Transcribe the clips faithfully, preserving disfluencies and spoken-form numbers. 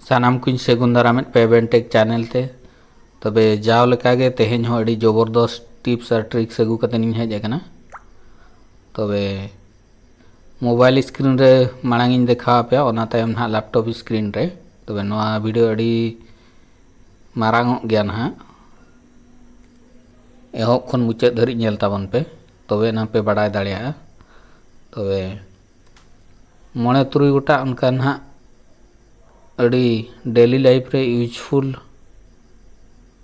ᱥᱟᱱᱟᱢ ᱠᱚᱧ ᱥᱟᱹᱜᱩᱱ ᱫᱟᱨᱟᱢᱮᱫ ᱯᱮ ᱵᱮᱱᱴᱮᱠ ᱪᱮᱱᱮᱞ ᱛᱮ᱾ ᱛᱚᱵᱮ ᱡᱟᱣ ᱞᱮᱠᱟᱜᱮ ᱛᱮᱦᱮᱧ ᱦᱚᱸ ᱟᱹᱰᱤ ᱡᱚᱵᱚᱨᱫᱚᱥ ᱴᱤᱯᱥ ᱟᱨ ᱴᱨᱤᱠᱥ ᱟᱹᱜᱩ ᱠᱟᱛᱮ ᱤᱧ ᱦᱮᱡ ᱟᱠᱟᱱᱟ᱾ ᱛᱚᱵᱮ ᱢᱳᱵᱟᱭᱤᱞ ᱥᱠᱨᱤᱱ ᱨᱮ ᱢᱟᱲᱟᱝ ᱤᱧ ᱫᱮᱠᱷᱟᱣ ᱟᱯᱮᱭᱟ, ᱚᱱᱟ ᱛᱟᱭᱚᱢ ᱱᱟᱦᱟᱜ ᱞᱮᱯᱴᱚᱯ ᱥᱠᱨᱤᱱ ᱨᱮ᱾ ᱛᱚᱵᱮ ᱱᱚᱣᱟ ᱵᱷᱤᱰᱤᱭᱳ ᱟᱹᱰᱤ ᱢᱟᱨᱟᱝ ᱚᱜ ᱜᱮᱭᱟ ᱱᱟᱦᱟᱜ, ᱮᱦᱚᱵ ᱠᱷᱚᱱ ᱢᱩᱪᱟᱹᱫ ᱫᱷᱟᱹᱨᱤᱡ ᱧᱮᱞ ᱛᱟᱵᱚᱱ ᱯᱮ, ᱛᱚᱵᱮ ᱮᱱᱟᱝ ᱯᱮ ᱵᱟᱰᱟᱭ ᱫᱟᱲᱮᱭᱟᱜᱼᱟ᱾ ᱛᱚᱵᱮ ᱢᱚᱬᱮ ᱛᱩᱨᱩᱭ ᱜᱚᱴᱟᱝ ᱚᱱᱠᱟ ᱱᱟᱦᱟᱜ ᱟᱹᱰᱤ ᱰᱮᱞᱤ ᱞᱟᱭᱤᱯᱷ ᱨᱮ ᱤᱭᱩᱡᱽᱯᱷᱩᱞ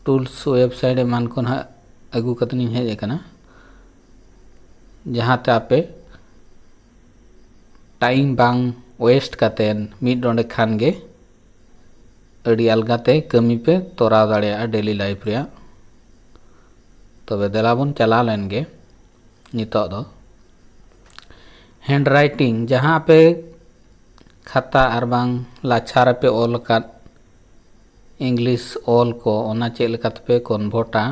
ᱴᱩᱞᱥ, ᱣᱮᱵᱽᱥᱟᱭᱤᱴ ᱮᱢᱟᱱ ᱠᱚ ᱱᱟᱦᱟᱜ ᱟᱹᱜᱩ ᱠᱟᱛᱮ ᱤᱧ ᱦᱮᱡ ᱟᱠᱟᱱᱟ, ᱡᱟᱦᱟᱸᱛᱮ ᱟᱯᱮ ᱴᱟᱭᱤᱢ ᱵᱟᱝ ᱣᱮᱥᱴ ᱠᱟᱛᱮ ᱢᱤᱫ ᱰᱚᱸᱰᱮ ᱠᱷᱟᱱ ᱜᱮ ᱟᱹᱰᱤ ᱟᱞᱜᱟᱛᱮ ᱠᱟᱹᱢᱤ ᱯᱮ ᱛᱚᱨᱟᱣ ᱫᱟᱲᱮᱭᱟᱜᱼᱟ ᱰᱮᱞᱤ ᱞᱟᱭᱤᱯᱷ ᱨᱮᱭᱟᱜ᱾ ᱛᱚᱵᱮ ᱫᱮᱞᱟ ᱵᱚᱱ ᱪᱟᱞᱟᱣ ᱞᱮᱱ ᱜᱮ ᱱᱤᱛᱚᱜ ᱫᱚ᱾ ᱦᱮᱱᱰ ᱨᱟᱭᱴᱤᱝ, ᱡᱟᱦᱟᱸ ᱟᱯᱮ ᱠᱷᱟᱛᱟ ᱟᱨ ᱵᱟᱝ ᱞᱟᱪᱷᱟ ᱨᱮᱯᱮ ᱚᱞ ᱟᱠᱟᱫ ᱤᱝᱞᱤᱥ ᱚᱞ ᱠᱚ, ᱚᱱᱟ ᱪᱮᱫ ᱞᱮᱠᱟ ᱛᱮᱯᱮ ᱠᱚᱱᱵᱷᱟᱨᱴᱟ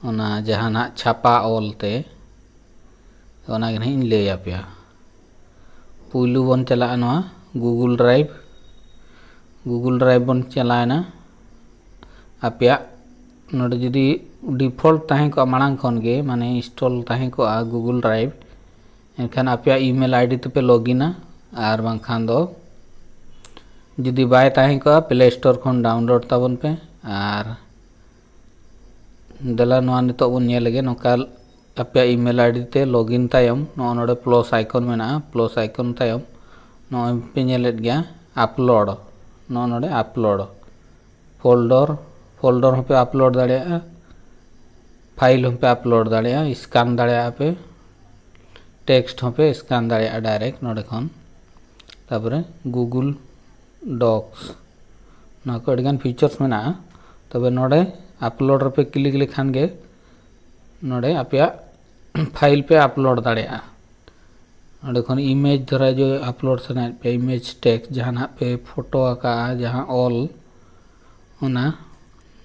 ᱚᱱᱟ ᱡᱟᱦᱟᱱᱟᱜ ᱪᱷᱟᱯᱟ ᱚᱞ ᱛᱮ, ᱚᱱᱟ ᱜᱮ ᱱᱟᱦᱟᱜ ᱤᱧ ᱞᱟᱹᱭ ᱟᱯᱮᱭᱟ᱾ ᱯᱩᱭᱞᱩ ᱵᱚᱱ ᱪᱟᱞᱟᱜᱼᱟ ᱱᱚᱣᱟ ᱜᱩᱜᱩᱞ ᱰᱨᱟᱭᱤᱵᱷ᱾ ᱜᱩᱜᱩᱞ ᱰᱨᱟᱭᱤᱵᱷ ᱵᱚᱱ ᱪᱟᱞᱟᱣᱮᱱᱟ᱾ ᱟᱯᱮᱭᱟᱜ ᱱᱚᱰᱮ ᱡᱩᱫᱤ ᱰᱤᱯᱷᱚᱞᱴ ᱛᱟᱦᱮᱸ ᱠᱚᱜᱼᱟ, ᱢᱟᱲᱟᱝ ᱠᱷᱚᱱ ᱜᱮ ᱢᱟᱱᱮ ᱤᱱᱥᱴᱚᱞ ᱛᱟᱦᱮᱸ ᱠᱚᱜᱼᱟ ᱜᱩᱜᱩᱞ ᱰᱨᱟᱭᱤᱵᱷ, ᱮᱱᱠᱷᱟᱱ ᱟᱯᱮᱭᱟᱜ ᱤᱢᱮᱞ ᱟᱭᱰᱤ ᱛᱮᱯᱮ ᱞᱚᱜᱤᱱᱟ᱾ ᱟᱨ ᱵᱟᱝᱠᱷᱟᱱ ᱫᱚ ᱡᱩᱫᱤ ᱵᱟᱭ ᱛᱟᱦᱮᱸ ᱠᱚᱜᱼᱟ, ᱯᱞᱮ ᱥᱴᱳᱨ ᱠᱷᱚᱱ ᱰᱟᱣᱩᱱᱞᱳᱰ ᱛᱟᱵᱚᱱ ᱯᱮ᱾ ᱟᱨ ᱫᱮᱞᱟ ᱱᱚᱣᱟ ᱱᱤᱛᱚᱜ ᱵᱚᱱ ᱧᱮᱞ ᱞᱮᱜᱮ, ᱱᱚᱝᱠᱟ ᱟᱯᱮᱭᱟᱜ ᱤᱢᱮᱞ ᱟᱭᱰᱤ ᱛᱮ ᱞᱚᱜᱤᱱ ᱛᱟᱭᱚᱢ ᱱᱚᱜᱼᱚ ᱱᱚᱰᱮ ᱯᱞᱟᱥ ᱟᱭᱠᱚᱱ ᱢᱮᱱᱟᱜᱼᱟ᱾ ᱯᱞᱟᱥ ᱟᱭᱠᱚᱱ ᱛᱟᱭᱚᱢ ᱱᱚᱜᱼᱚᱭ ᱯᱮ ᱧᱮᱞᱮᱫ ᱜᱮᱭᱟ ᱟᱯᱞᱳᱰ, ᱱᱚᱜᱼᱚ ᱱᱚᱰᱮ ᱟᱯᱞᱳᱰ ᱯᱷᱳᱞᱰᱚᱨ, ᱯᱷᱳᱞᱰᱚᱨ ᱦᱚᱸᱯᱮ ᱟᱯᱞᱳᱰ ᱫᱟᱲᱮᱭᱟᱜᱼᱟ, ᱯᱷᱟᱭᱤᱞ ᱦᱚᱸᱯᱮ ᱟᱯᱞᱳᱰ ᱫᱟᱲᱮᱭᱟᱜᱼᱟ, ᱥᱠᱟᱱ ᱫᱟᱲᱮᱭᱟᱜᱼᱟ ᱯᱮ, ᱴᱮᱠᱥᱴ ᱦᱚᱸᱯᱮ ᱥᱠᱟᱱ ᱫᱟᱲᱮᱭᱟᱜᱼᱟ ᱰᱟᱭᱨᱮᱠᱴ ᱱᱚᱰᱮ ᱠᱷᱚᱱ᱾ ᱛᱟᱨᱯᱚᱨᱮ ᱜᱩᱜᱩᱞ ᱰᱚᱠᱥ, ᱱᱚᱣᱟ ᱠᱚ ᱟᱹᱰᱤᱜᱟᱱ ᱯᱷᱤᱪᱟᱨᱥ ᱢᱮᱱᱟᱜᱼᱟ᱾ ᱛᱚᱵᱮ ᱱᱚᱰᱮ ᱟᱯᱞᱳᱰ ᱨᱮᱯᱮ ᱠᱞᱤᱠ ᱞᱮᱠᱷᱟᱱ ᱜᱮ ᱱᱚᱰᱮ ᱟᱯᱮᱭᱟᱜ ᱯᱷᱟᱭᱤᱞ ᱯᱮ ᱟᱯᱞᱳᱰ ᱫᱟᱲᱮᱭᱟᱜᱼᱟ᱾ ᱚᱸᱰᱮ ᱠᱷᱚᱱ ᱤᱢᱮᱡᱽ ᱫᱷᱟᱨᱟ ᱡᱩᱫᱤ ᱟᱯᱞᱳᱰ ᱥᱟᱱᱟᱭᱮᱫ ᱯᱮᱭᱟ, ᱤᱢᱮᱡᱽ ᱴᱮᱠᱥᱴ ᱡᱟᱦᱟᱸ ᱱᱟᱦᱟᱜ ᱯᱮ ᱯᱷᱳᱴᱳ ᱟᱠᱟᱫᱼᱟ, ᱡᱟᱦᱟᱸ ᱚᱞ, ᱚᱱᱟ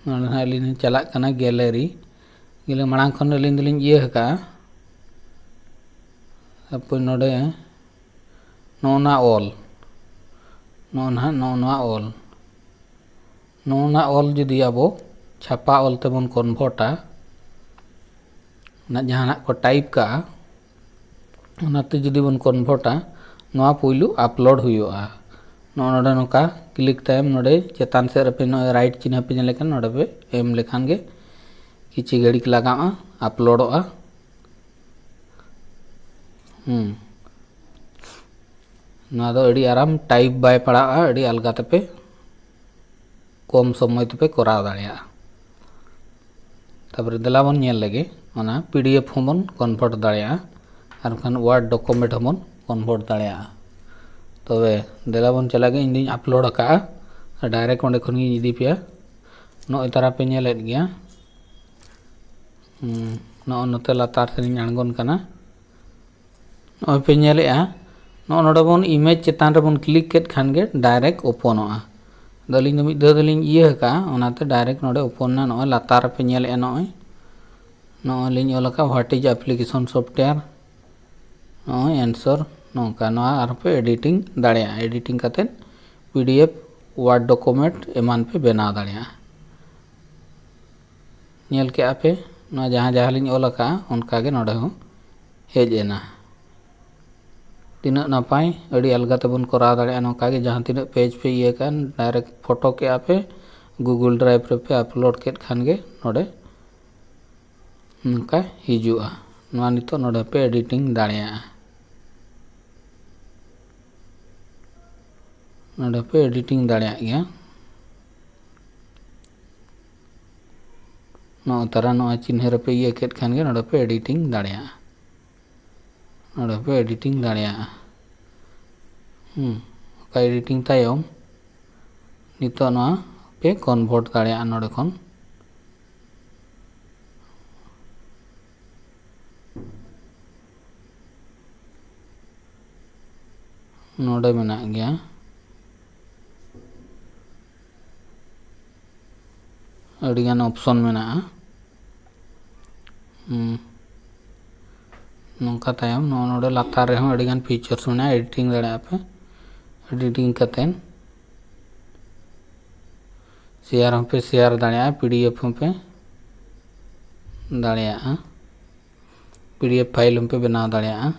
ᱱᱚᱰᱮ ᱱᱟᱦᱟᱜ ᱟᱹᱞᱤᱧ ᱞᱤᱧ ᱪᱟᱞᱟᱜ ᱠᱟᱱᱟ ᱜᱮᱞᱟᱨᱤ᱾ ᱜᱮᱞᱟᱨᱤ ᱢᱟᱲᱟᱝ ᱠᱷᱚᱱ ᱟᱹᱞᱤᱧ ᱫᱚᱞᱤᱧ ᱤᱭᱟᱹ ᱟᱠᱟᱫᱼᱟ᱾ ᱛᱟᱨᱯᱚᱨ ᱱᱚᱰᱮ ᱱᱚᱜᱼᱚ ᱱᱟ ᱚᱞ, ᱱᱚᱜᱼᱚ ᱱᱟᱦᱟᱜ ᱱᱚᱜᱼᱚ ᱱᱚᱣᱟ ᱚᱞ, ᱱᱚᱜᱼᱚ ᱱᱚᱣᱟ ᱚᱞ ᱡᱩᱫᱤ ᱟᱵᱚ ᱪᱷᱟᱯᱟ ᱚᱞ ᱛᱮᱵᱚᱱ ᱠᱚᱱᱵᱷᱟᱨᱴᱟ, ᱚᱱᱟ ᱡᱟᱦᱟᱱᱟᱜ ᱠᱚ ᱴᱟᱭᱤᱯ ᱠᱟᱜᱼᱟ, ᱚᱱᱟᱛᱮ ᱡᱩᱫᱤ ᱵᱚᱱ ᱠᱚᱱᱵᱷᱟᱨᱴᱟ, ᱱᱚᱣᱟ ᱯᱩᱭᱞᱩ ᱟᱯᱞᱳᱰ ᱦᱩᱭᱩᱜᱼᱟ᱾ ᱱᱚᱜᱼᱚ ᱱᱚᱰᱮ ᱱᱚᱝᱠᱟ ᱠᱞᱤᱠ ᱛᱟᱭᱚᱢ ᱱᱚᱰᱮ ᱪᱮᱛᱟᱱ ᱥᱮᱫ ᱨᱮᱯᱮ ᱱᱚᱜᱼᱚᱭ ᱨᱟᱭᱤᱴ ᱪᱤᱱᱦᱟᱹ ᱯᱮ ᱧᱮᱞ ᱞᱮᱠᱷᱟᱱ ᱱᱚᱰᱮ ᱯᱮ ᱮᱢ ᱞᱮᱠᱷᱟᱱ ᱜᱮ ᱠᱤᱪᱷᱤ ᱜᱷᱟᱹᱲᱤᱡ ᱞᱟᱜᱟᱜᱼᱟ, ᱟᱯᱞᱳᱰᱚᱜᱼᱟ᱾ ᱦᱩᱸ, ᱱᱚᱣᱟ ᱫᱚ ᱟᱹᱰᱤ ᱟᱨᱟᱢ, ᱴᱟᱭᱤᱯ ᱵᱟᱭ ᱯᱟᱲᱟᱜᱼᱟ, ᱟᱹᱰᱤ ᱟᱞᱜᱟ ᱛᱮᱯᱮ ᱠᱚᱢ ᱥᱚᱢᱚᱭ ᱛᱮᱯᱮ ᱠᱚᱨᱟᱣ ᱫᱟᱲᱮᱭᱟᱜᱼᱟ᱾ ᱛᱟᱨᱯᱚᱨᱮ ᱫᱮᱞᱟ ᱵᱚᱱ ᱧᱮᱞ ᱞᱮᱜᱮ, ᱚᱱᱟ ᱯᱤ ᱰᱤ ᱮᱯᱷ ᱦᱚᱸᱵᱚᱱ ᱠᱚᱱᱵᱷᱟᱨᱴ ᱫᱟᱲᱮᱭᱟᱜᱼᱟ ᱟᱨ ᱵᱟᱠᱷᱟᱱ ᱣᱟᱨᱰ ᱰᱚᱠᱩᱢᱮᱱᱴ ᱦᱚᱸᱵᱚᱱ ᱠᱚᱱᱵᱷᱟᱨᱴ ᱫᱟᱲᱮᱭᱟᱜᱼᱟ᱾ ᱛᱚᱵᱮ ᱫᱮᱞᱟ ᱵᱚᱱ ᱪᱟᱞᱟᱜ ᱜᱮ, ᱤᱧ ᱫᱩᱧ ᱟᱯᱞᱳᱰ ᱟᱠᱟᱫᱼᱟ, ᱰᱟᱭᱨᱮᱠᱴ ᱚᱸᱰᱮ ᱠᱷᱚᱱ ᱜᱤᱧ ᱤᱫᱤ ᱯᱮᱭᱟ᱾ ᱱᱚᱜᱼᱚᱭ ᱛᱟᱨᱟ ᱯᱮ ᱧᱮᱞᱮᱫ ᱜᱮᱭᱟ᱾ ᱦᱩᱸ, ᱱᱚᱜᱼᱚ ᱱᱚᱛᱮ ᱞᱟᱛᱟᱨ ᱥᱮᱫ ᱤᱧ ᱟᱬᱜᱚᱱ ᱠᱟᱱᱟ᱾ ᱱᱚᱜᱼᱚᱭ ᱯᱮ ᱧᱮᱞᱮᱫᱼᱟ, ᱱᱚᱜᱼᱚ ᱱᱚᱰᱮ ᱵᱚᱱ ᱤᱢᱮᱡᱽ ᱪᱮᱛᱟᱱ ᱨᱮᱵᱚᱱ ᱠᱞᱤᱠ ᱠᱮᱫ ᱠᱷᱟᱱ ᱜᱮ ᱰᱟᱭᱨᱮᱠᱴ ᱳᱯᱚᱱᱚᱜᱼᱟ᱾ ᱟᱫᱚ ᱟᱹᱞᱤᱧ ᱫᱚ ᱢᱤᱫ ᱫᱷᱟᱣ ᱫᱚᱞᱤᱧ ᱤᱭᱟᱹ ᱟᱠᱟᱫᱼᱟ, ᱚᱱᱟᱛᱮ ᱰᱟᱭᱨᱮᱠᱴ ᱱᱚᱰᱮ ᱳᱯᱚᱱ ᱮᱱᱟ᱾ ᱱᱚᱜᱼᱚᱭ ᱞᱟᱛᱟᱨ ᱨᱮᱯᱮ ᱧᱮᱞᱮᱫᱼᱟ, ᱱᱚᱜᱼᱚᱭ, ᱱᱚᱜᱼᱚᱭ ᱞᱤᱧ ᱚᱞ ᱟᱠᱟᱫ what is application software, ᱱᱚᱜᱼᱚᱭ ᱮᱱᱥᱟᱨ, ᱱᱚᱝᱠᱟ ᱱᱚᱣᱟ ᱟᱨᱦᱚᱸ ᱯᱮ ᱮᱰᱤᱴᱤᱝ ᱫᱟᱲᱮᱭᱟᱜᱼᱟ᱾ ᱮᱰᱤᱴᱤᱝ ᱠᱟᱛᱮᱫ P D F, word document ᱮᱢᱟᱱ ᱯᱮ ᱵᱮᱱᱟᱣ ᱫᱟᱲᱮᱭᱟᱜᱼᱟ᱾ ᱧᱮᱞ ᱠᱮᱜᱼᱟ ᱯᱮ, ᱱᱚᱣᱟ ᱡᱟᱦᱟᱸ ᱡᱟᱦᱟᱸ ᱞᱤᱧ ᱚᱞ ᱟᱠᱟᱫᱼᱟ ᱚᱱᱠᱟ ᱜᱮ ᱱᱚᱰᱮ ᱦᱚᱸ ᱦᱮᱡ ᱮᱱᱟ᱾ ᱛᱤᱱᱟᱹᱜ ᱱᱟᱯᱟᱭ, ᱟᱹᱰᱤ ᱟᱞᱜᱟ ᱛᱮᱵᱚᱱ ᱠᱚᱨᱟᱣ ᱫᱟᱲᱮᱭᱟᱜᱼᱟ ᱱᱚᱝᱠᱟ ᱜᱮ᱾ ᱡᱟᱦᱟᱸ ᱛᱤᱱᱟᱹᱜ ᱯᱮᱡᱽ ᱯᱮ ᱤᱭᱟᱹ ᱠᱟᱱ, ᱰᱟᱭᱨᱮᱠᱴ ᱯᱷᱳᱴᱳ ᱠᱮᱜᱼᱟ ᱯᱮ, ᱜᱩᱜᱩᱞ ᱰᱨᱟᱭᱤᱵᱷ ᱨᱮᱯᱮ ᱟᱯᱞᱳᱰ ᱠᱮᱫ ᱠᱷᱟᱱ ᱜᱮ ᱱᱚᱰᱮ ᱱᱚᱝᱠᱟ ᱦᱤᱡᱩᱜᱼᱟ᱾ ᱱᱚᱣᱟ ᱱᱤᱛᱚᱜ ᱱᱚᱰᱮ ᱯᱮ ᱮᱰᱤᱴᱤᱝ ᱫᱟᱲᱮᱭᱟᱜᱼᱟ᱾ ᱱᱚᱰᱮ ᱯᱮ ᱮᱰᱤᱴᱤᱝ ᱫᱟᱲᱮᱭᱟᱜ ᱜᱮᱭᱟ᱾ ᱱᱚᱜᱼᱚ ᱛᱟᱨᱟ ᱱᱚᱜᱼᱚᱭ ᱪᱤᱱᱦᱟᱹ ᱨᱮᱯᱮ ᱤᱭᱟᱹ ᱠᱮᱫ ᱠᱷᱟᱱ ᱜᱮ ᱱᱚᱰᱮ ᱯᱮ ᱮᱰᱤᱴᱤᱝ ᱫᱟᱲᱮᱭᱟᱜᱼᱟ᱾ ᱱᱚᱰᱮ ᱯᱮ ᱮᱰᱤᱴᱤᱝ ᱫᱟᱲᱮᱭᱟᱜᱼᱟ᱾ ᱦᱩᱸ, ᱚᱱᱠᱟ ᱮᱰᱤᱴᱤᱝ ᱛᱟᱭᱚᱢ ᱱᱤᱛᱚᱜ ᱱᱚᱣᱟ ᱯᱮ ᱠᱚᱱᱵᱷᱟᱨᱴ ᱫᱟᱲᱮᱭᱟᱜᱼᱟ ᱱᱚᱰᱮ ᱠᱷᱚᱱ᱾ ᱱᱚᱰᱮ ᱢᱮᱱᱟᱜ ᱜᱮᱭᱟ, ᱟᱹᱰᱤᱜᱟᱱ ᱚᱯᱥᱚᱱ ᱢᱮᱱᱟᱜᱼᱟ᱾ ᱦᱩᱸ, ᱱᱚᱝᱠᱟ ᱛᱟᱭᱚᱢ ᱱᱚᱜᱼᱚ ᱱᱚᱰᱮ ᱞᱟᱛᱟᱨ ᱨᱮᱦᱚᱸ ᱟᱹᱰᱤᱜᱟᱱ ᱯᱷᱤᱪᱟᱨᱥ ᱢᱮᱱᱟᱜᱼᱟ, ᱮᱰᱤᱴᱤᱝ ᱫᱟᱲᱮᱭᱟᱜᱼᱟ ᱯᱮ᱾ ᱮᱰᱤᱴᱤᱝ ᱠᱟᱛᱮᱫ ᱥᱮᱭᱟᱨ ᱦᱚᱸᱯᱮ ᱥᱮᱭᱟᱨ ᱫᱟᱲᱮᱭᱟᱜᱼᱟ, ᱯᱤᱰᱤᱮᱯᱷ ᱦᱚᱸᱯᱮ ᱫᱟᱲᱮᱭᱟᱜᱼᱟ, ᱯᱤᱰᱤᱮᱯᱷ ᱯᱷᱟᱭᱤᱞ ᱦᱚᱸᱯᱮ ᱵᱮᱱᱟᱣ ᱫᱟᱲᱮᱭᱟᱜᱼᱟ᱾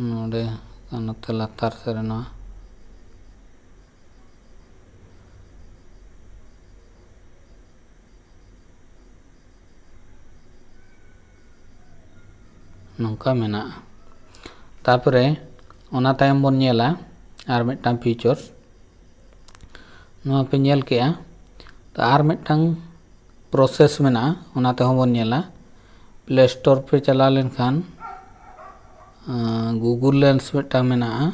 ᱱᱚᱰᱮ ᱱᱚᱛᱮ ᱞᱟᱛᱟᱨ ᱥᱮᱫ ᱨᱮ ᱱᱚᱣᱟ ᱱᱚᱝᱠᱟ ᱢᱮᱱᱟᱜᱼᱟ᱾ ᱛᱟᱨᱯᱚᱨᱮ ᱚᱱᱟ ᱛᱟᱭᱚᱢ ᱵᱚᱱ ᱧᱮᱞᱟ ᱟᱨ ᱢᱤᱫᱴᱟᱝ ᱯᱷᱤᱪᱟᱨᱥ᱾ ᱱᱚᱣᱟ ᱯᱮ ᱧᱮᱞ ᱠᱮᱜᱼᱟ᱾ ᱛᱚ ᱟᱨ ᱢᱤᱫᱴᱟᱝ ᱯᱨᱚᱥᱮᱥ ᱢᱮᱱᱟᱜᱼᱟ, ᱚᱱᱟ ᱛᱮᱦᱚᱸ ᱵᱚᱱ ᱧᱮᱞᱟ᱾ ᱯᱞᱮ ᱥᱴᱳᱨ ᱯᱮ ᱪᱟᱞᱟᱣ ᱞᱮᱱᱠᱷᱟᱱ ᱜᱩᱜᱩᱞ ᱞᱮᱱᱥ ᱢᱤᱫᱴᱟᱝ ᱢᱮᱱᱟᱜᱼᱟ᱾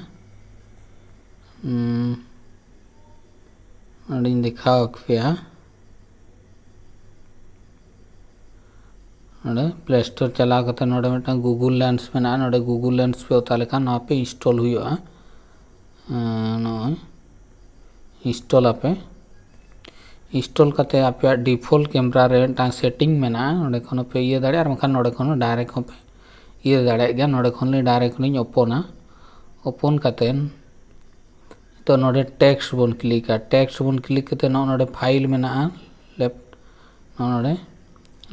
ᱚᱸᱰᱮᱧ ᱫᱮᱠᱷᱟᱣ ᱟᱯᱮᱭᱟ᱾ ᱱᱚᱰᱮ ᱯᱞᱮ ᱥᱴᱳᱨ ᱪᱟᱞᱟᱣ ᱠᱟᱛᱮ ᱱᱚᱰᱮ ᱢᱤᱫᱴᱟᱝ ᱜᱩᱜᱩᱞ ᱞᱮᱱᱥ ᱢᱮᱱᱟᱜᱼᱟ᱾ ᱱᱚᱰᱮ ᱜᱩᱜᱩᱞ ᱞᱮᱱᱥ ᱯᱮ ᱚᱛᱟ ᱞᱮᱠᱷᱟᱱ ᱱᱚᱣᱟ ᱯᱮ ᱤᱱᱥᱴᱚᱞ ᱦᱩᱭᱩᱜᱼᱟ᱾ ᱱᱚᱜᱼᱚᱭ ᱤᱱᱥᱴᱚᱞ ᱟᱯᱮ᱾ ᱤᱱᱥᱴᱚᱞ ᱠᱟᱛᱮ ᱟᱯᱮᱭᱟᱜ ᱰᱤᱯᱷᱚᱞᱴ ᱠᱮᱢᱮᱨᱟ ᱨᱮ ᱢᱤᱫᱴᱟᱝ ᱥᱮᱴᱤᱝ ᱢᱮᱱᱟᱜᱼᱟ, ᱚᱸᱰᱮ ᱠᱷᱚᱱ ᱦᱚᱸᱯᱮ ᱤᱭᱟᱹ ᱫᱟᱲᱮᱭᱟᱜᱼᱟ, ᱟᱨ ᱵᱟᱝᱠᱷᱟᱱ ᱱᱚᱰᱮ ᱠᱷᱚᱱ ᱦᱚᱸ ᱰᱟᱭᱨᱮᱠᱴ ᱦᱚᱸᱯᱮ ᱤᱭᱟᱹ ᱫᱟᱲᱮᱭᱟᱜ ᱜᱮᱭᱟ᱾ ᱱᱚᱰᱮ ᱠᱷᱚᱱ ᱞᱤᱧ ᱰᱟᱭᱨᱮᱠᱴ ᱞᱤᱧ ᱳᱯᱚᱱᱟ᱾ ᱳᱯᱚᱱ ᱠᱟᱛᱮ ᱱᱤᱛᱚᱜ ᱱᱚᱰᱮ ᱴᱮᱠᱥᱴ ᱵᱚᱱ ᱠᱞᱤᱠᱟ᱾ ᱴᱮᱠᱥᱴ ᱵᱚᱱ ᱠᱞᱤᱠ ᱠᱟᱛᱮ ᱱᱚᱜᱼᱚ ᱱᱚᱰᱮ ᱯᱷᱟᱭᱤᱞ ᱢᱮᱱᱟᱜᱼᱟ, ᱞᱮᱯ ᱱᱚᱜᱼᱚ ᱱᱚᱰᱮ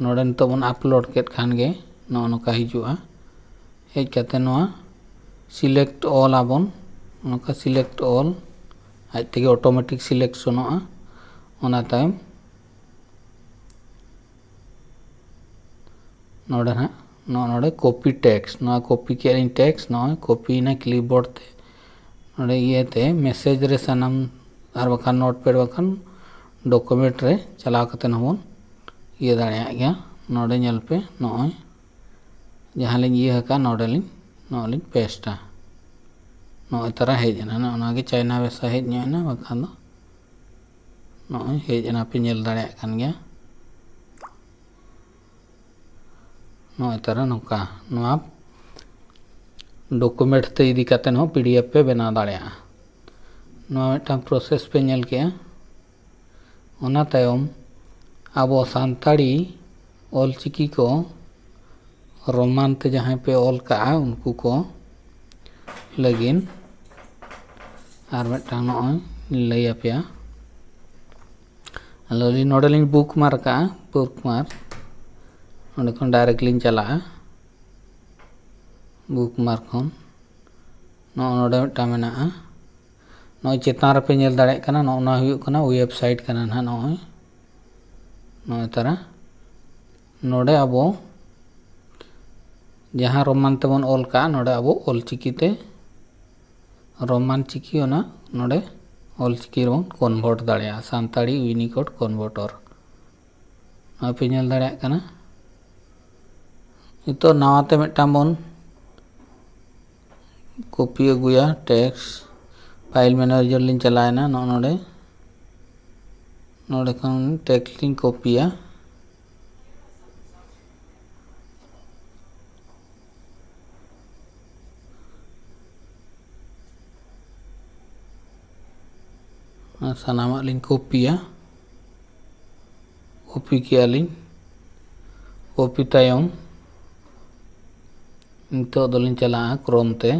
ᱱᱚᱰᱮ ᱱᱤᱛᱚᱜ ᱵᱚᱱ ᱟᱯᱞᱳᱰ ᱠᱮᱫ ᱠᱷᱟᱱ ᱜᱮ ᱱᱚᱜᱼᱚ ᱱᱚᱝᱠᱟ ᱦᱤᱡᱩᱜᱼᱟ᱾ ᱦᱮᱡ ᱠᱟᱛᱮ ᱱᱚᱣᱟ ᱥᱤᱞᱮᱠᱴ ᱚᱞ ᱟᱵᱚᱱ, ᱱᱚᱝᱠᱟ ᱥᱤᱞᱮᱠᱴ ᱚᱞ ᱟᱡ ᱛᱮᱜᱮ ᱚᱴᱳᱢᱮᱴᱤᱠ ᱥᱤᱞᱮᱠᱥᱚᱱᱚᱜᱼᱟ᱾ ᱚᱱᱟ ᱛᱟᱭᱚᱢ ᱱᱚᱰᱮ ᱱᱟᱦᱟᱜ ᱱᱚᱜᱼᱚ ᱱᱚᱰᱮ ᱠᱚᱯᱤ ᱴᱮᱠᱥᱴ, ᱱᱚᱣᱟ ᱠᱚᱯᱤ ᱠᱮᱫ ᱟᱹᱧ ᱴᱮᱠᱥᱴ, ᱱᱚᱜᱼᱚᱭ ᱠᱚᱯᱤᱭᱮᱱᱟ ᱠᱞᱤᱯᱵᱳᱨᱰ ᱛᱮ᱾ ᱱᱚᱰᱮ ᱤᱭᱟᱹᱛᱮ ᱢᱮᱥᱮᱡᱽ ᱨᱮ ᱥᱟᱱᱟᱢ ᱟᱨ ᱵᱟᱠᱷᱟᱱ ᱱᱳᱴᱯᱮᱰ ᱵᱟᱠᱷᱟᱱ ᱰᱚᱠᱩᱢᱮᱱᱴ ᱨᱮ ᱪᱟᱞᱟᱣ ᱠᱟᱛᱮ ᱦᱚᱸᱵᱚᱱ ᱤᱭᱟᱹ ᱫᱟᱲᱮᱭᱟᱜ ᱜᱮᱭᱟ᱾ ᱱᱚᱰᱮ ᱧᱮᱞ ᱯᱮ, ᱱᱚᱜᱼᱚᱭ ᱡᱟᱦᱟᱸ ᱞᱤᱧ ᱤᱭᱟᱹ ᱟᱠᱟᱫ ᱱᱚᱰᱮ ᱞᱤᱧ ᱱᱚᱜᱼᱚᱭ ᱞᱤᱧ ᱯᱮᱥᱴᱟ᱾ ᱱᱚᱜᱼᱚᱭ ᱛᱟᱨᱟ ᱦᱮᱡ ᱮᱱᱟ, ᱱᱚᱜᱼᱚ ᱱᱚᱣᱟ ᱜᱮ ᱪᱟᱭᱱᱟ ᱵᱷᱟᱥᱟ ᱦᱮᱡ ᱧᱚᱜ ᱮᱱᱟ, ᱵᱟᱠᱷᱟᱱ ᱫᱚ ᱱᱚᱜᱼᱚᱭ ᱦᱮᱡ ᱮᱱᱟ, ᱯᱮ ᱧᱮᱞ ᱫᱟᱲᱮᱭᱟᱜ ᱠᱟᱱ ᱜᱮᱭᱟ᱾ ᱱᱚᱜᱼᱚᱭ ᱛᱟᱨᱟ ᱱᱚᱝᱠᱟ ᱱᱚᱣᱟ ᱰᱚᱠᱩᱢᱮᱱᱴ ᱛᱮ ᱤᱫᱤ ᱠᱟᱛᱮ ᱦᱚᱸ ᱯᱤᱰᱤᱮᱯᱷ ᱯᱮ ᱵᱮᱱᱟᱣ ᱫᱟᱲᱮᱭᱟᱜᱼᱟ᱾ ᱱᱚᱣᱟ ᱢᱤᱫᱴᱟᱝ ᱯᱨᱚᱥᱮᱥ ᱯᱮ ᱧᱮᱞ ᱠᱮᱜᱼᱟ᱾ ᱚᱱᱟ ᱛᱟᱭᱚᱢ ᱟᱵᱚ ᱥᱟᱱᱛᱟᱲᱤ ᱚᱞᱪᱤᱠᱤ ᱠᱚ ᱨᱳᱢᱟᱱ ᱛᱮ ᱡᱟᱦᱟᱸᱭ ᱯᱮ ᱚᱞ ᱠᱟᱜᱼᱟ, ᱩᱱᱠᱩ ᱠᱚ ᱞᱟᱹᱜᱤᱫ ᱟᱨ ᱢᱤᱫᱴᱟᱝ ᱱᱚᱜᱼᱚᱭ ᱞᱟᱹᱭ ᱟᱯᱮᱭᱟ᱾ ᱟᱫᱚ ᱟᱹᱞᱤᱧ ᱱᱚᱰᱮ ᱞᱤᱧ ᱵᱩᱠᱢᱟᱨᱠ ᱠᱟᱜᱼᱟ, ᱵᱩᱠᱢᱟᱨᱠ᱾ ᱱᱚᱰᱮ ᱠᱷᱚᱱ ᱰᱟᱭᱨᱮᱠᱴ ᱞᱤᱧ ᱪᱟᱞᱟᱜᱼᱟ, ᱵᱩᱠᱢᱟᱨᱠ ᱠᱷᱚᱱ ᱱᱚᱜᱼᱚ ᱱᱚᱰᱮ ᱢᱤᱫᱴᱟᱝ ᱢᱮᱱᱟᱜᱼᱟ᱾ ᱱᱚᱜᱼᱚᱭ ᱪᱮᱛᱟᱱ ᱨᱮᱯᱮ ᱧᱮᱞ ᱫᱟᱲᱮᱭᱟᱜ ᱠᱟᱱᱟ, ᱱᱚᱜᱼᱚ ᱱᱚᱣᱟ ᱦᱩᱭᱩᱜ ᱠᱟᱱᱟ ᱳᱭᱮᱵᱽᱥᱟᱭᱤᱴ ᱠᱟᱱᱟ ᱱᱟᱦᱟᱜ᱾ ᱱᱚᱜᱼᱚᱭ ᱱᱚᱜᱼᱚᱭ ᱛᱟᱨᱟ ᱱᱚᱰᱮ ᱟᱵᱚ ᱡᱟᱦᱟᱸ ᱨᱳᱢᱟᱱ ᱛᱮᱵᱚᱱ ᱚᱞ ᱠᱟᱜᱼᱟ, ᱱᱚᱰᱮ ᱟᱵᱚ ᱚᱞ ᱪᱤᱠᱤ ᱛᱮ, ᱨᱳᱢᱟᱱ ᱪᱤᱠᱤ ᱚᱱᱟ ᱱᱚᱰᱮ ᱚᱞ ᱪᱤᱠᱤ ᱨᱮᱵᱚᱱ ᱠᱚᱱᱵᱷᱟᱨᱴ ᱫᱟᱲᱮᱭᱟᱜᱼᱟ, ᱥᱟᱱᱛᱟᱲᱤ ᱤᱭᱩᱱᱤᱠᱳᱰ ᱠᱚᱱᱵᱷᱟᱨᱴᱚᱨ᱾ ᱱᱚᱣᱟ ᱯᱮ ᱧᱮᱞ ᱫᱟᱲᱮᱭᱟᱜ ᱠᱟᱱᱟ᱾ ᱱᱤᱛᱚᱜ ᱱᱟᱣᱟ ᱛᱮ ᱢᱤᱫᱴᱟᱝ ᱵᱚᱱ ᱠᱚᱯᱤ ᱟᱹᱜᱩᱭᱟ ᱴᱮᱠᱥᱴ᱾ ᱯᱷᱟᱭᱤᱞ ᱢᱮᱱᱮᱡᱟᱨ ᱞᱤᱧ ᱪᱟᱞᱟᱣᱮᱱᱟ, ᱱᱚᱜᱼᱚ ᱱᱚᱰᱮ, ᱱᱚᱰᱮ ᱠᱷᱚᱱ ᱴᱮᱠᱥᱴ ᱞᱤᱧ ᱠᱚᱯᱤᱭᱟ᱾ ᱟᱨ ᱥᱟᱱᱟᱢᱟᱜ ᱞᱤᱧ ᱠᱚᱯᱤᱭᱟ, ᱠᱚᱯᱤ ᱠᱮᱜᱼᱟ ᱞᱤᱧ᱾ ᱠᱚᱯᱤ ᱛᱟᱭᱚᱢ ᱱᱤᱛᱚᱜ ᱫᱚᱞᱤᱧ ᱪᱟᱞᱟᱜᱼᱟ ᱠᱨᱳᱢ ᱛᱮ᱾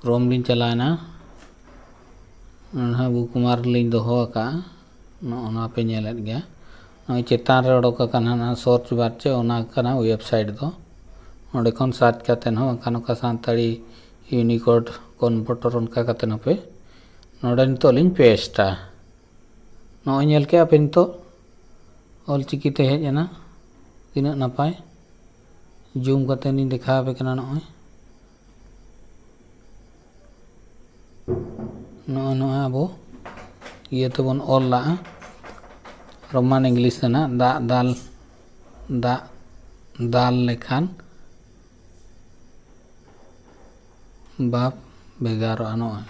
ᱠᱨᱳᱢ ᱞᱤᱧ ᱪᱟᱞᱟᱣᱮᱱᱟ, ᱱᱚᱰᱮ ᱵᱩᱠᱢᱟᱨᱠ ᱞᱤᱧ ᱫᱚᱦᱚ ᱟᱠᱟᱫᱼᱟ, ᱱᱚᱜᱼᱚ ᱱᱚᱣᱟ ᱯᱮ ᱧᱮᱞᱮᱫ ᱜᱮᱭᱟ᱾ ᱱᱚᱜᱼᱚᱭ ᱪᱮᱛᱟᱱ ᱨᱮ ᱚᱰᱚᱠ ᱟᱠᱟᱱᱟ ᱱᱟᱦᱟᱜ ᱥᱟᱨᱪ ᱵᱟᱨ ᱪᱮ, ᱚᱱᱟ ᱠᱟᱱᱟ ᱳᱭᱮᱵᱽᱥᱟᱭᱤᱴ ᱫᱚ᱾ ᱚᱸᱰᱮ ᱠᱷᱚᱱ ᱥᱟᱨᱪ ᱠᱟᱛᱮᱫ ᱦᱚᱸ ᱵᱟᱝᱠᱷᱟᱱ ᱚᱠᱟ ᱥᱟᱱᱛᱟᱲᱤ ᱤᱭᱩᱱᱤᱠᱳᱰ ᱠᱚᱱᱵᱷᱟᱨᱴᱚᱨ ᱚᱱᱠᱟ ᱠᱟᱛᱮᱫ ᱦᱚᱸᱯᱮ ᱱᱚᱰᱮ ᱱᱤᱛᱚᱜ ᱞᱤᱧ ᱯᱮᱥᱴᱟ᱾ ᱱᱚᱜᱼᱚᱭ ᱧᱮᱞ ᱠᱮᱜᱼᱟ ᱯᱮ ᱱᱤᱛᱚᱜ ᱚᱞ ᱪᱤᱠᱤ ᱛᱮ ᱦᱮᱡ ᱮᱱᱟ, ᱛᱤᱱᱟᱹᱜ ᱱᱟᱯᱟᱭ᱾ ᱡᱩᱢ ᱠᱟᱛᱮ ᱞᱤᱧ ᱫᱮᱠᱷᱟᱣ ᱟᱯᱮ ᱠᱟᱱᱟ᱾ ᱱᱚᱜᱼᱚᱭ ᱱᱚᱜᱼᱚᱭ ᱱᱚᱣᱟ ᱟᱵᱚ ᱤᱭᱟᱹ ᱛᱮᱵᱚᱱ ᱚᱞ ᱞᱟᱜᱼᱟ, ᱨᱳᱢᱟᱱ ᱤᱝᱞᱤᱥ ᱨᱮᱱᱟᱜ ᱫᱟᱜ ᱫᱟᱞ, ᱫᱟᱜ ᱫᱟᱞ ᱞᱮᱠᱷᱟᱱ ᱵᱟᱯ ᱵᱷᱮᱜᱟᱨᱚᱜᱼᱟ᱾ ᱱᱚᱜᱼᱚᱭ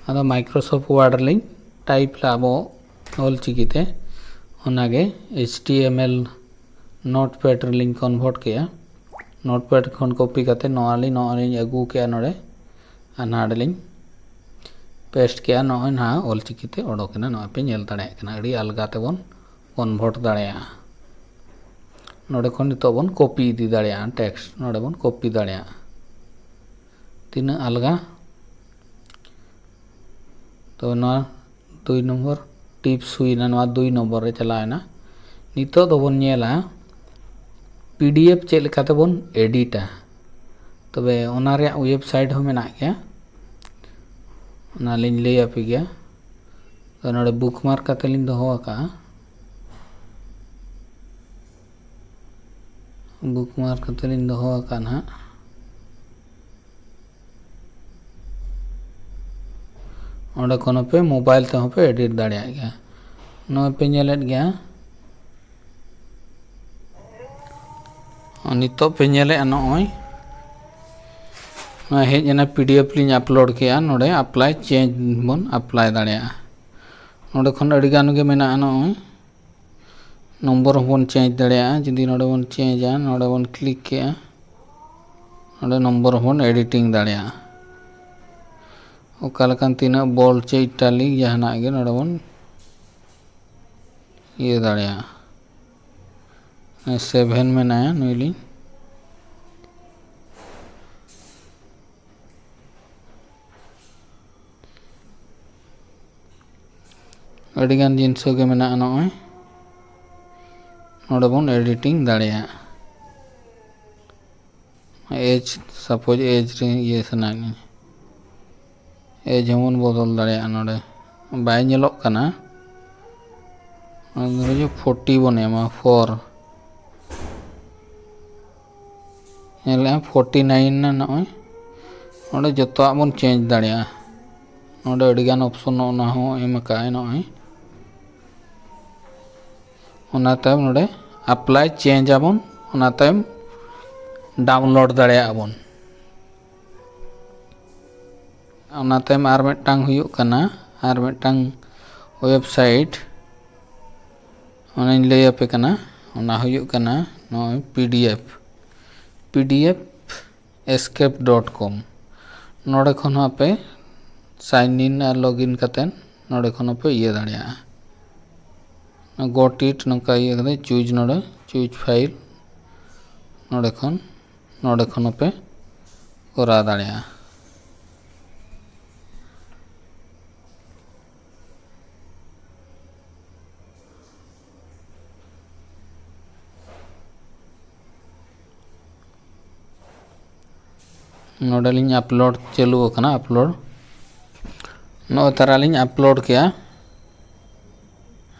ᱟᱫᱚ ᱢᱟᱭᱠᱨᱳᱥᱚᱯᱷᱴ ᱣᱟᱨᱰ ᱨᱮᱞᱤᱧ ᱴᱟᱭᱤᱯ ᱞᱟᱜᱼᱟ ᱟᱵᱚ ᱚᱞ ᱪᱤᱠᱤ ᱛᱮ, ᱚᱱᱟᱜᱮ H T M L notepad ᱨᱮᱞᱤᱧ ᱠᱚᱱᱵᱷᱟᱨᱴ ᱠᱮᱜᱼᱟ᱾ ᱱᱳᱴᱯᱮᱰ ᱠᱷᱚᱱ ᱠᱚᱯᱤ ᱠᱟᱛᱮ ᱱᱚᱣᱟ ᱞᱤᱧ, ᱱᱚᱜᱼᱚᱭ ᱞᱤᱧ ᱟᱹᱜᱩ ᱠᱮᱜᱼᱟ ᱱᱚᱰᱮ, ᱟᱨ ᱱᱚᱰᱮ ᱞᱤᱧ ᱯᱮᱥᱴ ᱠᱮᱜᱼᱟ᱾ ᱱᱚᱜᱼᱚᱭ ᱱᱟᱦᱟᱜ ᱚᱞ ᱪᱤᱠᱤ ᱛᱮ ᱚᱰᱚᱠ ᱮᱱᱟ, ᱱᱚᱜᱼᱚᱭ ᱯᱮ ᱧᱮᱞ ᱫᱟᱲᱮᱭᱟᱜ ᱠᱟᱱᱟ, ᱟᱹᱰᱤ ᱟᱞᱜᱟ ᱛᱮᱵᱚᱱ ᱠᱚᱱᱵᱷᱟᱨᱴ ᱫᱟᱲᱮᱭᱟᱜᱼᱟ᱾ ᱱᱚᱰᱮ ᱠᱷᱚᱱ ᱱᱤᱛᱚᱜ ᱵᱚᱱ ᱠᱚᱯᱤ ᱤᱫᱤ ᱫᱟᱲᱮᱭᱟᱜᱼᱟ, ᱴᱮᱠᱥᱴ ᱱᱚᱰᱮ ᱵᱚᱱ ᱠᱚᱯᱤ ᱫᱟᱲᱮᱭᱟᱜᱼᱟ᱾ ᱛᱤᱱᱟᱹᱜ ᱟᱞᱜᱟ, ᱛᱚ ᱱᱚᱣᱟ ᱫᱩᱭ ᱱᱚᱢᱵᱚᱨ ᱴᱤᱯᱥ ᱦᱩᱭᱱᱟ, ᱱᱚᱣᱟ ᱫᱩᱭ ᱱᱚᱢᱵᱚᱨ ᱨᱮ ᱪᱟᱞᱟᱣᱮᱱᱟ᱾ ᱱᱤᱛᱚᱜ ᱫᱚᱵᱚᱱ ᱧᱮᱞᱟ ᱯᱤᱰᱤᱮᱯᱷ ᱪᱮᱫ ᱞᱮᱠᱟᱛᱮᱵᱚᱱ ᱮᱰᱤᱴᱟ᱾ ᱛᱚᱵᱮ ᱚᱱᱟ ᱨᱮᱭᱟᱜ ᱣᱮᱵᱥᱟᱭᱤᱴ ᱦᱚᱸ ᱢᱮᱱᱟᱜ ᱜᱮᱭᱟ, ᱚᱱᱟᱞᱤᱧ ᱞᱟᱹᱭ ᱟᱯᱮ ᱜᱮᱭᱟ᱾ ᱛᱚ ᱱᱚᱰᱮ ᱵᱩᱠᱢᱟᱨᱠ ᱠᱟᱛᱮ ᱞᱤᱧ ᱫᱚᱦᱚ ᱟᱠᱟᱫᱼᱟ᱾ ᱵᱩᱠᱢᱟᱨᱠ ᱠᱟᱛᱮ ᱞᱤᱧ ᱫᱚᱦᱚ ᱟᱠᱟᱫᱼᱟ ᱱᱟᱦᱟᱜ᱾ ᱚᱸᱰᱮ ᱠᱷᱚᱱ ᱦᱚᱸᱯᱮ ᱢᱳᱵᱟᱭᱤᱞ ᱛᱮᱦᱚᱸ ᱯᱮ ᱮᱰᱤᱴ ᱫᱟᱲᱮᱭᱟᱜ ᱜᱮᱭᱟ᱾ ᱱᱚᱜᱼᱚᱭ ᱯᱮ ᱧᱮᱞᱮᱫ ᱜᱮᱭᱟ, ᱱᱤᱛᱚᱜ ᱯᱮ ᱧᱮᱞᱮᱫᱼᱟ ᱱᱚᱜᱼᱚᱭ ᱱᱚᱣᱟ ᱦᱮᱡ ᱮᱱᱟ, ᱯᱤᱰᱤᱮᱯᱷ ᱞᱤᱧ ᱟᱯᱞᱳᱰ ᱠᱮᱜᱼᱟ᱾ ᱱᱚᱰᱮ ᱟᱯᱞᱟᱭ ᱪᱮᱧᱡᱽ ᱵᱚᱱ ᱟᱯᱞᱟᱭ ᱫᱟᱲᱮᱭᱟᱜᱼᱟ᱾ ᱱᱚᱰᱮ ᱠᱷᱚᱱ ᱟᱹᱰᱤ ᱜᱟᱱ ᱜᱮ ᱢᱮᱱᱟᱜᱼᱟ᱾ ᱱᱚᱜᱼᱚᱭ ᱱᱚᱢᱵᱚᱨ ᱦᱚᱸᱵᱚᱱ ᱪᱮᱧᱡᱽ ᱫᱟᱲᱮᱭᱟᱜᱼᱟ᱾ ᱡᱩᱫᱤ ᱱᱚᱰᱮ ᱵᱚᱱ ᱪᱮᱧᱡᱟ, ᱱᱚᱰᱮ ᱵᱚᱱ ᱠᱞᱤᱠ ᱠᱮᱜᱼᱟ, ᱱᱚᱰᱮ ᱱᱚᱢᱵᱚᱨ ᱦᱚᱸᱵᱚᱱ ᱮᱰᱤᱴᱤᱝ ᱫᱟᱲᱮᱭᱟᱜᱼᱟ᱾ ᱚᱠᱟ ᱞᱮᱠᱟᱱ ᱛᱤᱱᱟᱹᱜ ᱵᱚᱞ ᱪᱮ ᱤᱴᱟᱞᱤᱠ ᱡᱟᱦᱟᱱᱟᱜ ᱜᱮ ᱱᱚᱰᱮ ᱵᱚᱱ ᱤᱭᱟᱹ ᱫᱟᱲᱮᱭᱟᱜᱼᱟ᱾ ᱥᱮᱵᱷᱮᱱ ᱢᱮᱱᱟᱭᱟ, ᱱᱩᱭ ᱞᱤᱧ ᱟᱹᱰᱤᱜᱟᱱ ᱡᱤᱱᱤᱥ ᱜᱮ ᱢᱮᱱᱟᱜᱼᱟ᱾ ᱱᱚᱜᱼᱚᱭ ᱱᱚᱰᱮ ᱵᱚᱱ ᱮᱰᱤᱴᱤᱝ ᱫᱟᱲᱮᱭᱟᱜᱼᱟ᱾ ᱮᱡᱽ, ᱥᱟᱯᱳᱡᱽ ᱮᱡᱽ ᱨᱮ ᱤᱭᱟᱹ ᱥᱟᱱᱟᱭᱮᱫ ᱞᱤᱧᱟ, ᱮᱡᱽ ᱦᱚᱸᱵᱚᱱ ᱵᱚᱫᱚᱞ ᱫᱟᱲᱮᱭᱟᱜᱼᱟ᱾ ᱱᱚᱰᱮ ᱵᱟᱭ ᱧᱮᱞᱚᱜ ᱠᱟᱱᱟ, ᱯᱷᱳᱨᱴᱤ ᱵᱚᱱ ᱮᱢᱟ, ᱯᱷᱳᱨ᱾ ᱧᱮᱞᱮᱜᱼᱟ, ᱯᱷᱳᱨᱴᱤ ᱱᱟᱭᱤᱱ ᱱᱟ ᱱᱚᱜᱼᱚᱭ᱾ ᱱᱚᱰᱮ ᱡᱚᱛᱚᱣᱟᱜ ᱵᱚᱱ ᱪᱮᱧᱡᱽ ᱫᱟᱲᱮᱭᱟᱜᱼᱟ᱾ ᱱᱚᱰᱮ ᱟᱹᱰᱤᱜᱟᱱ ᱚᱯᱥᱚᱱ ᱚᱱᱟ ᱦᱚᱸ ᱮᱢ ᱟᱠᱟᱫᱼᱟᱭ ᱱᱚᱜᱼᱚᱭ᱾ ᱚᱱᱟ ᱛᱟᱭᱚᱢ ᱱᱚᱰᱮ ᱟᱯᱞᱟᱭ ᱪᱮᱧᱡᱽ ᱟᱵᱚᱱ, ᱚᱱᱟ ᱛᱟᱭᱚᱢ ᱰᱟᱣᱩᱱᱞᱳᱰ ᱫᱟᱲᱮᱭᱟᱜᱼᱟ ᱵᱚᱱ᱾ ᱚᱱᱟ ᱛᱟᱭᱚᱢ ᱟᱨ ᱢᱤᱫᱴᱟᱝ ᱦᱩᱭᱩᱜ ᱠᱟᱱᱟ, ᱟᱨ ᱢᱤᱫᱴᱟᱝ ᱣᱮᱵᱥᱟᱭᱤᱴ ᱚᱱᱟᱧ ᱞᱟᱹᱭ ᱟᱯᱮ ᱠᱟᱱᱟ᱾ ᱚᱱᱟ ᱦᱩᱭᱩᱜ ᱠᱟᱱᱟ ᱱᱚᱜᱼᱚᱭ ᱯᱤᱰᱤᱮᱯᱷ, ᱯᱤᱰᱤᱮᱯᱷ ᱮᱥᱠᱮᱯ ᱰᱚᱴ ᱠᱚᱢ᱾ ᱱᱚᱰᱮ ᱠᱷᱚᱱ ᱦᱚᱸ ᱟᱯᱮ ᱥᱟᱭᱤᱱ ᱤᱱ ᱟᱨ ᱞᱚᱜᱤᱱ ᱠᱟᱛᱮᱫ ᱱᱚᱰᱮ ᱠᱷᱚᱱ ᱦᱚᱸᱯᱮ ᱤᱭᱟᱹ ᱫᱟᱲᱮᱭᱟᱜᱼᱟ᱾ ᱜᱚᱴ ᱤᱴ ᱱᱚᱝᱠᱟ ᱤᱭᱟᱹ ᱠᱟᱛᱮ ᱪᱩᱡᱽ, ᱱᱚᱰᱮ ᱪᱩᱡᱽ ᱯᱷᱟᱭᱤᱞ, ᱱᱚᱰᱮ ᱠᱷᱚᱱ, ᱱᱚᱰᱮ ᱠᱷᱚᱱ ᱦᱚᱸᱯᱮ ᱠᱚᱨᱟᱣ ᱫᱟᱲᱮᱭᱟᱜᱼᱟ᱾ ᱱᱚᱰᱮ ᱞᱤᱧ ᱟᱯᱞᱳᱰ ᱪᱟᱹᱞᱩ ᱟᱠᱟᱱᱟ, ᱟᱯᱞᱳᱰ᱾ ᱱᱚᱜᱼᱚᱭ ᱛᱟᱨᱟ ᱞᱤᱧ ᱟᱯᱞᱳᱰ ᱠᱮᱜᱼᱟ᱾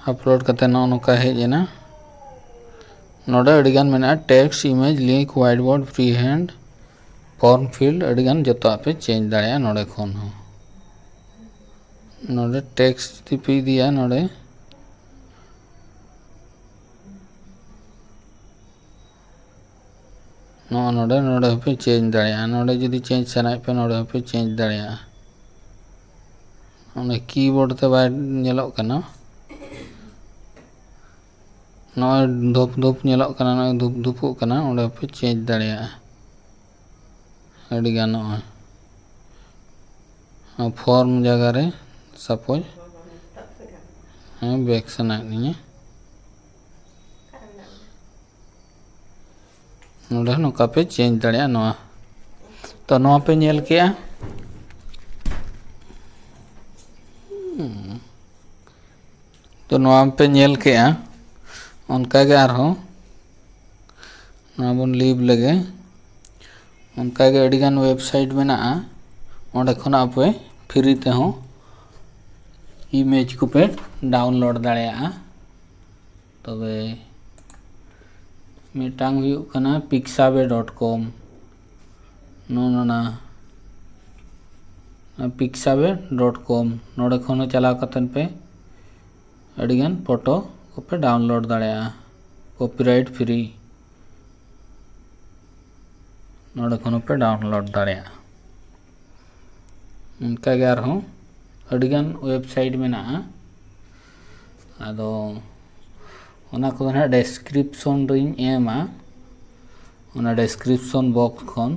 ᱟᱯᱞᱳᱰ ᱠᱟᱛᱮ ᱱᱚᱜᱼᱚ ᱱᱚᱝᱠᱟ ᱦᱮᱡ ᱮᱱᱟ᱾ ᱱᱚᱰᱮ ᱟᱹᱰᱤᱜᱟᱱ ᱢᱮᱱᱟᱜᱼᱟ, text, image, link, whiteboard, freehand, form field, ᱟᱹᱰᱤᱜᱟᱱ ᱡᱚᱛᱚᱣᱟᱜ ᱯᱮ ᱪᱮᱧᱡᱽ ᱫᱟᱲᱮᱭᱟᱜᱼᱟ ᱱᱚᱰᱮ ᱠᱷᱚᱱ ᱦᱚᱸ᱾ ᱱᱚᱰᱮ text ᱡᱩᱫᱤ ᱯᱮ ᱤᱫᱤᱭᱟ, ᱱᱚᱰᱮ ᱱᱚᱜᱼᱚ ᱱᱚᱰᱮ, ᱱᱚᱰᱮ ᱦᱚᱸᱯᱮ ᱪᱮᱧᱡᱽ ᱫᱟᱲᱮᱭᱟᱜᱼᱟ᱾ ᱱᱚᱰᱮ ᱡᱩᱫᱤ ᱪᱮᱧᱡᱽ ᱥᱟᱱᱟᱭᱮᱫ ᱯᱮ, ᱱᱚᱰᱮ ᱦᱚᱸᱯᱮ ᱪᱮᱧᱡᱽ ᱫᱟᱲᱮᱭᱟᱜᱼᱟ᱾ ᱚᱱᱮ ᱠᱤᱵᱳᱨᱰ ᱛᱮ ᱵᱟᱭ ᱧᱮᱞᱚᱜ ᱠᱟᱱᱟ, ᱱᱚᱜᱼᱚᱭ ᱫᱷᱩᱯ ᱫᱷᱩᱯ ᱧᱮᱞᱚᱜ ᱠᱟᱱᱟ, ᱱᱚᱜᱼᱚᱭ ᱫᱷᱩᱯ ᱫᱷᱩᱯᱚᱜ ᱠᱟᱱᱟ, ᱚᱸᱰᱮ ᱦᱚᱸᱯᱮ ᱪᱮᱧᱡᱽ ᱫᱟᱲᱮᱭᱟᱜᱼᱟ᱾ ᱟᱹᱰᱤ ᱜᱟᱱᱚᱜᱼᱟ᱾ ᱯᱷᱚᱨᱢ ᱡᱟᱭᱜᱟ ᱨᱮ ᱥᱟᱯᱳᱡᱽ, ᱦᱮᱸ, ᱵᱮᱠ ᱥᱟᱱᱟᱭᱮᱫ ᱞᱤᱧᱟᱹ᱾ ᱱᱚᱰᱮ ᱦᱚᱸ ᱱᱚᱝᱠᱟ ᱯᱮ ᱪᱮᱧᱡᱽ ᱫᱟᱲᱮᱭᱟᱜᱼᱟ ᱱᱚᱣᱟ᱾ ᱛᱚ, ᱱᱚᱣᱟ ᱯᱮ ᱧᱮᱞ ᱠᱮᱜᱼᱟ᱾ ᱦᱩᱸ᱾ ᱛᱚ, ᱱᱚᱣᱟ ᱯᱮ ᱧᱮᱞ ᱠᱮᱜᱼᱟ᱾ ᱚᱱᱠᱟᱜᱮ ᱟᱨᱦᱚᱸ ᱱᱚᱣᱟ ᱵᱚᱱ ᱞᱤᱵᱷ ᱞᱮᱜᱮ᱾ ᱚᱱᱠᱟᱜᱮ ᱟᱹᱰᱤᱜᱟᱱ ᱣᱮᱵᱥᱟᱭᱤᱴ ᱢᱮᱱᱟᱜᱼᱟ, ᱚᱸᱰᱮ ᱠᱷᱚᱱᱟᱜ ᱟᱯᱮ ᱯᱷᱨᱤ ᱛᱮᱦᱚᱸ ᱤᱢᱮᱡᱽ ᱠᱚᱯᱮ ᱰᱟᱣᱩᱱᱞᱳᱰ ᱫᱟᱲᱮᱭᱟᱜᱼᱟ᱾ ᱛᱚᱵᱮ ᱢᱤᱫᱴᱟᱝ ᱦᱩᱭᱩᱜ ᱠᱟᱱᱟ pixabay dot com᱾ ᱱᱚᱜᱼᱚ ᱱᱚᱣᱟ pixabay dot com, ᱱᱚᱰᱮ ᱠᱷᱚᱱ ᱦᱚᱸ ᱪᱟᱞᱟᱣ ᱠᱟᱛᱮᱫ ᱯᱮ ᱟᱹᱰᱤᱜᱟᱱ ᱯᱷᱳᱴᱳ ᱠᱚᱯᱮ ᱰᱟᱣᱩᱱᱞᱳᱰ ᱫᱟᱲᱮᱭᱟᱜᱼᱟ, ᱠᱚᱯᱤᱨᱟᱭᱤᱴ ᱯᱷᱨᱤ᱾ ᱱᱚᱰᱮ ᱠᱷᱚᱱ ᱦᱚᱸᱯᱮ ᱰᱟᱣᱩᱱᱞᱳᱰ ᱫᱟᱲᱮᱭᱟᱜᱼᱟ᱾ ᱚᱱᱠᱟᱜᱮ ᱟᱨᱦᱚᱸ ᱟᱹᱰᱤᱜᱟᱱ ᱣᱮᱵᱥᱟᱭᱤᱴ ᱢᱮᱱᱟᱜᱼᱟ᱾ ᱟᱫᱚ ᱚᱱᱟ ᱠᱚᱫᱚ ᱱᱟᱦᱟᱜ ᱰᱮᱥᱠᱨᱤᱯᱥᱚᱱ ᱨᱤᱧ ᱮᱢᱟ, ᱚᱱᱟ ᱰᱮᱥᱠᱨᱤᱯᱥᱚᱱ ᱵᱚᱠᱥ ᱠᱷᱚᱱ᱾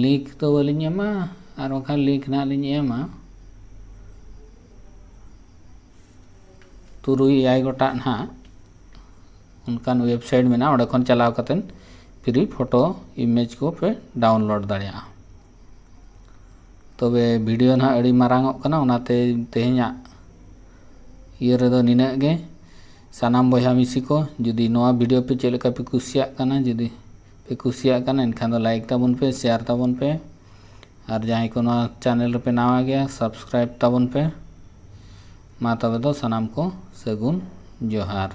ᱞᱤᱝᱠ ᱫᱚ ᱵᱟᱹᱞᱤᱧ ᱮᱢᱟ, ᱟᱨ ᱵᱟᱝᱠᱷᱟᱱ ᱞᱤᱝᱠ ᱱᱟᱦᱟᱜ ᱞᱤᱧ ᱮᱢᱟ᱾ ᱛᱩᱨᱩᱭ ᱮᱭᱟᱭ ᱜᱚᱴᱟᱜ ᱱᱟᱦᱟᱜ ᱚᱱᱠᱟᱱ ᱣᱮᱵᱥᱟᱭᱤᱴ ᱢᱮᱱᱟᱜᱼᱟ, ᱚᱸᱰᱮ ᱠᱷᱚᱱ ᱪᱟᱞᱟᱣ ᱠᱟᱛᱮᱫ ᱯᱷᱨᱤ ᱯᱷᱳᱴᱳ ᱤᱢᱮᱡᱽ ᱠᱚᱯᱮ ᱰᱟᱣᱩᱱᱞᱳᱰ ᱫᱟᱲᱮᱭᱟᱜᱼᱟ᱾ ᱛᱚᱵᱮ ᱵᱷᱤᱰᱤᱭᱳ ᱱᱟᱦᱟᱜ ᱟᱹᱰᱤ ᱢᱟᱨᱟᱝᱚᱜ ᱠᱟᱱᱟ, ᱚᱱᱟᱛᱮ ᱛᱮᱦᱮᱧᱟᱜ ᱤᱭᱟᱹ ᱨᱮᱫᱚ ᱱᱤᱱᱟᱹᱜ ᱜᱮ᱾ ᱥᱟᱱᱟᱢ ᱵᱚᱭᱦᱟ ᱢᱤᱥᱤ ᱠᱚ, ᱡᱩᱫᱤ ᱱᱚᱣᱟ ᱵᱷᱤᱰᱤᱭᱳ ᱯᱮ ᱪᱮᱫ ᱞᱮᱠᱟ ᱯᱮ ᱠᱩᱥᱤᱭᱟᱜ ᱠᱟᱱᱟ, ᱡᱩᱫᱤ ᱠᱩᱥᱤᱭᱟᱜ ᱠᱟᱱᱟ, ᱮᱱᱠᱷᱟᱱ ᱫᱚ ᱞᱟᱭᱤᱠ ᱛᱟᱵᱚᱱ ᱯᱮ, ᱥᱮᱭᱟᱨ ᱛᱟᱵᱚᱱ ᱯᱮ, ᱟᱨ ᱡᱟᱦᱟᱸᱭ ᱠᱚ ᱱᱚᱣᱟ ᱪᱮᱱᱮᱞ ᱨᱮᱯᱮ ᱱᱟᱣᱟ ᱜᱮᱭᱟ, ᱥᱟᱵᱥᱠᱨᱟᱭᱤᱵ ᱛᱟᱵᱚᱱ ᱯᱮ᱾ ᱢᱟ ᱛᱚᱵᱮ ᱫᱚ ᱥᱟᱱᱟᱢ ᱠᱚ ᱥᱟᱹᱜᱩᱱ ᱡᱚᱦᱟᱨ᱾